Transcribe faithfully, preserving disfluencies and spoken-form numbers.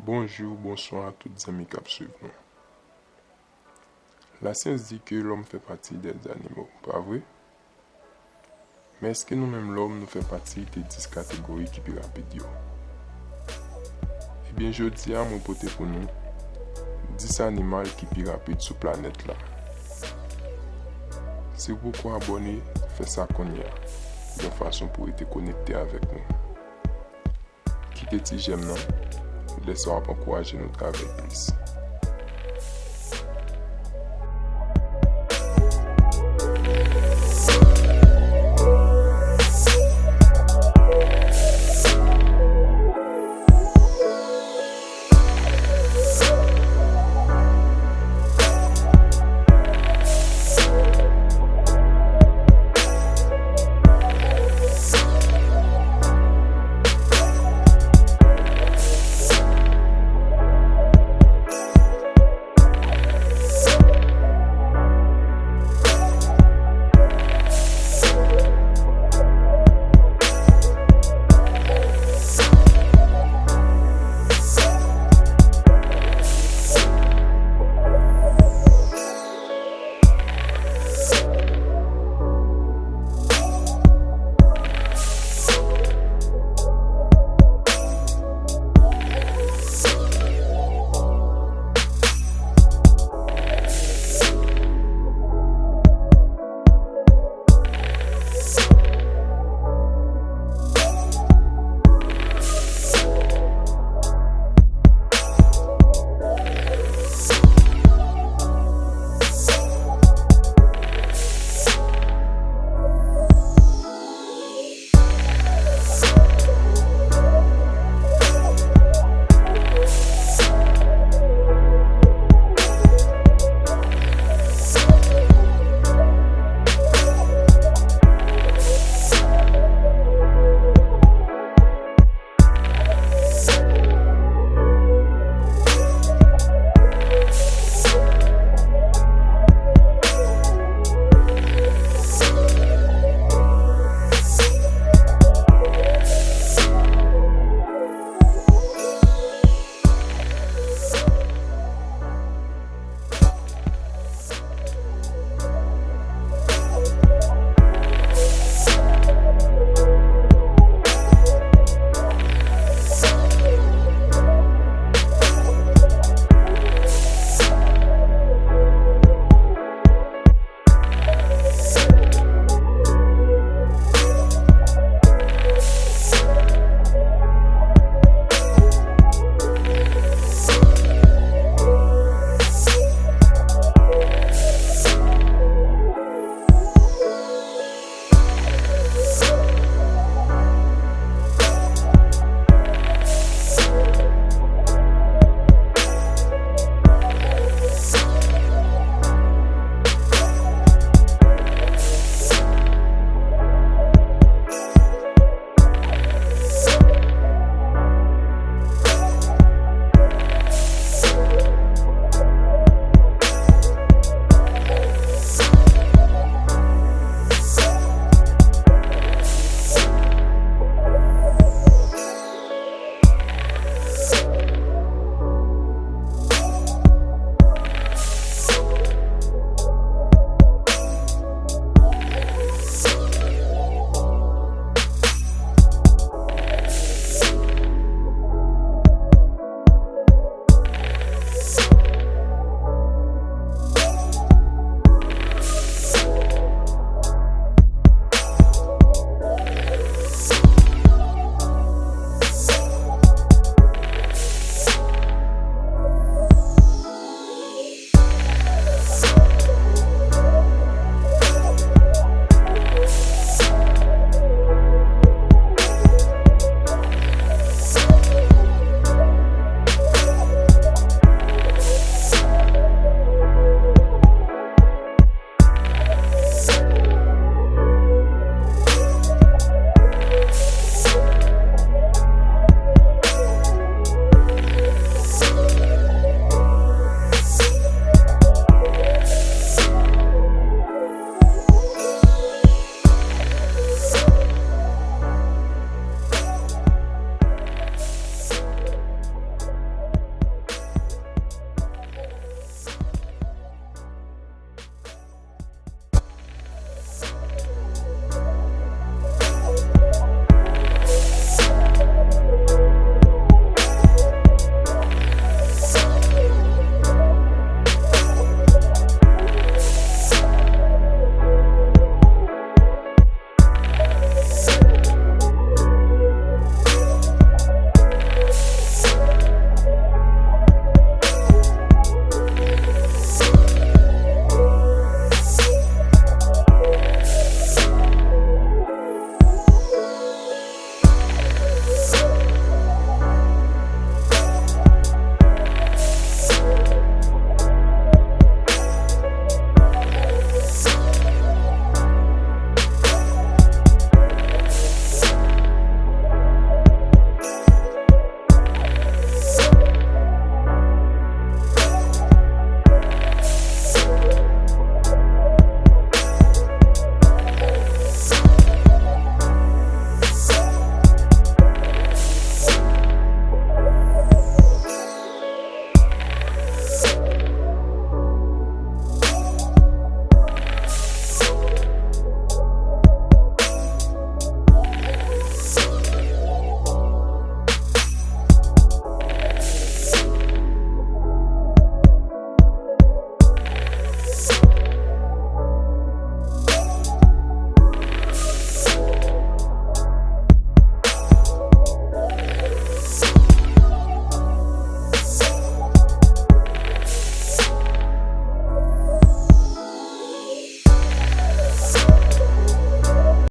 Bonjou, bonswa tout zanmi k ap swiv nou. Lasyans di ke lòm fè pati dè zanimo, pa vre? Men èske nou menm lòm nou fè pati de dis kategori ki pi rapid yo? Ebyen, jodi a mwen pote pou nou dis animal ki pi rapid sou planèt la. Si w poko abòne, fè sa kounye a, yon fason pou w rete konekte avèk nou. Kite ti jèm nan, lè sa w ap ankouraje nou travay plis.